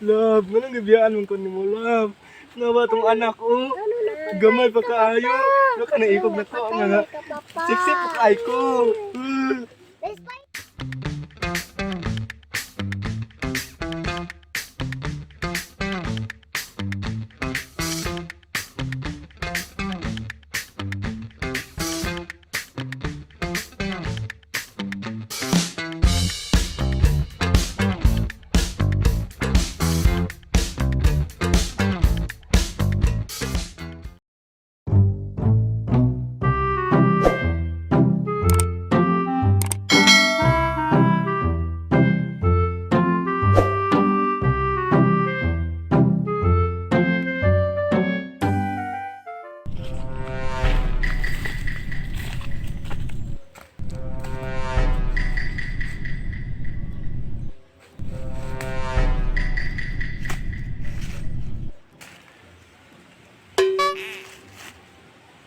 Love, nganong gibiyaan man ko nimo, love? Nawa tong anak ko. Gamay pa kaayo. Naka naikog na ko nga. Sexy pa kaayo ko.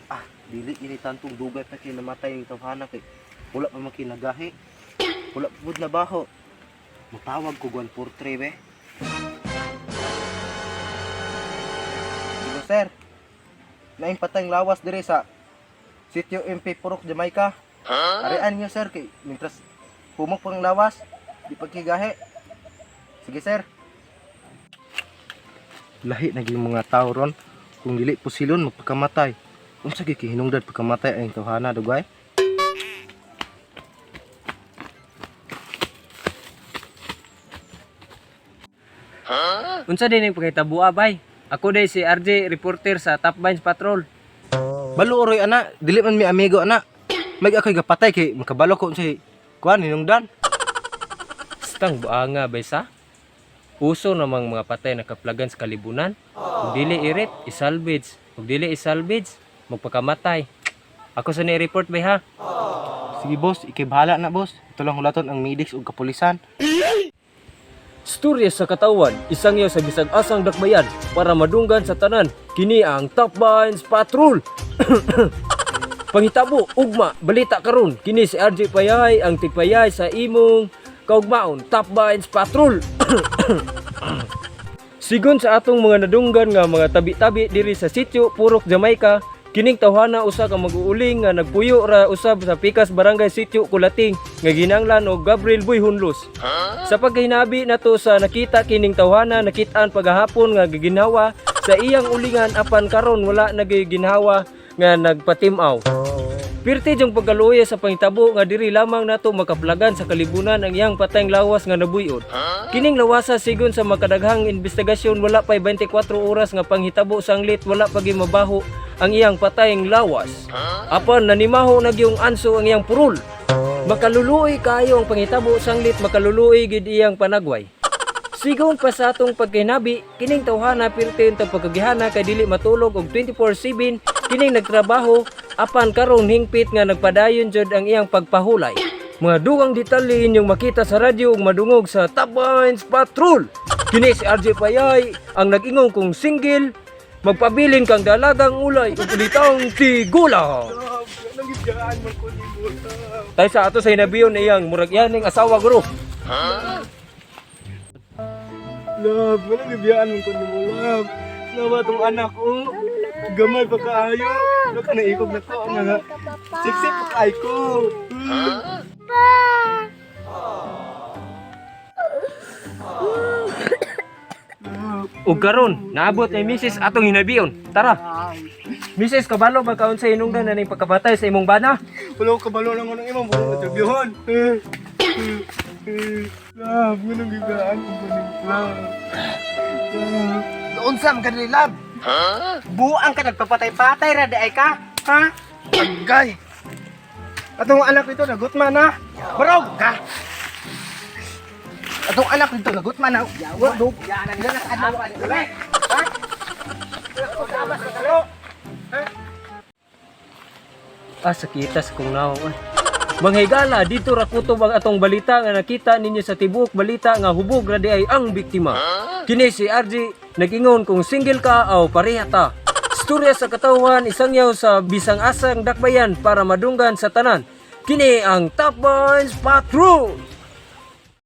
Ah, dili ini tantong dugay pa kay namatay ang tawhana kay wala pa man kinagahi. Wala pa pud nabaho. Mutawag ko 143 be. Sige sir. Laing patayng lawas dire sa Sitio MP Purok, Jamaica. Arian niyo sir kay mintras humok pang lawas, di pagkigahi. Sige sir. Lahi naging mga tao ron kung dili pusilon magpakamatay. Unsa gyud kay hinungdan pagkamatay ang tawhana dugay? Unsa din ang panghitabua bay? Ako day si RJ, reporter sa Top Vines Patrol. Balo oroy ana, dili man mi amigo ana. Mag ako'y gapatay kay makabalo ko unsay kuan hinungdan. Stang buanga bay sa. Uso namang mga patay nakaplagan sa kalibunan. Kung dili i-rape, isalvage. Kung dili isalvage, magpakamatay. Ako sa ni-report bay ha. Sige boss, ikay bahala na boss. Ito lang hulaton ang medics ug kapulisan. Storya sa katawan, isang iyo sa bisag asang dakbayan para madunggan sa tanan. Kini ang Top Vines Patrol. Pangitabo, ugma, balita karon. Kini si RJ Payay ang tigpayay sa imong kaugmaon Top Vines Patrol. Sigon sa atong mga nadunggan nga mga tabi-tabi diri sa sitio Purok, Jamaica, kining tawhana usa ka mag-uuling nga nagpuyo ra usab sa pikas barangay sitio Kulating nga ginanglan og Gabriel Boy Hunlos. Sa pagkahinabi nato sa nakita kining tawhana nakit-an paghahapon nga giginhawa sa iyang ulingan apan karon wala na gyud ginhawa nga nagpatim-aw. Pirti yung pagkaluya sa pangitabo nga diri lamang nato makaplagan sa kalibunan ang iyang patayng lawas nga nabuyot. Kining lawasa sigon sa makadaghang investigasyon wala pay 24 oras nga panghitabo sanglit wala pa gyud mabaho ang iyang patayng lawas. Apan nanimaho na gyung anso ang iyang purol. Makaluluoy kaayo ang panghitabo sanglit makaluluoy gid iyang panagway. Sigon pa sa atong pagkinabi, kining tawhana pirti untang pagkagihana kay dili matulog og 24/7, kining nagtrabaho apan karon hingpit nga nagpadayon jud ang iyang pagpahulay. Mga dugang detalye inyong makita sa radyo ug madungog sa Top Vines Patrol. Kini si RJ Payay ang nag-ingon kung single, magpabilin kang dalagang ulay ug ulitang tigula. Love, nganong gibiyaan man ko nimo, love? Tay sa ato sa hinabiyon iyang murag yaning asawa guro. Love, nganong gibiyaan man ko nimo, love? Nawa tong anak ko. Gamay pa kaayo. Naka naikog na ko nga. Sexy pa kaayo ko. Ug karon naabot ni Mrs. atong hinabiyon. Tara. Mrs. kabalo ba kaon sa hinungdan na ning pagkabatay sa imong bana? Wala ko kabalo lang anong imong buong interviewon. Love, nganong gibiyaan man ko nimo, love? Love. Unsa man kadili lab? Buang ka nagpapatay-patay ra di ay ka? Ha? Agay. Atong anak nito nagutma na. Barog ka. Atong anak nito nagutma na. Yawa dog. Yanan na adlaw ka dili. Ha? Ah, sakita sa kong nawong. Ay. Manghigala, dito ra kutob ang atong balita nga nakita ninyo sa tibuok balita nga hubog ra di ay ang biktima. Kini si RJ nag-ingon kung single ka o pareha ta. Storya sa katawhan isangyaw sa bisang asang dakbayan para madunggan sa tanan. Kini ang Top Boys Patrol!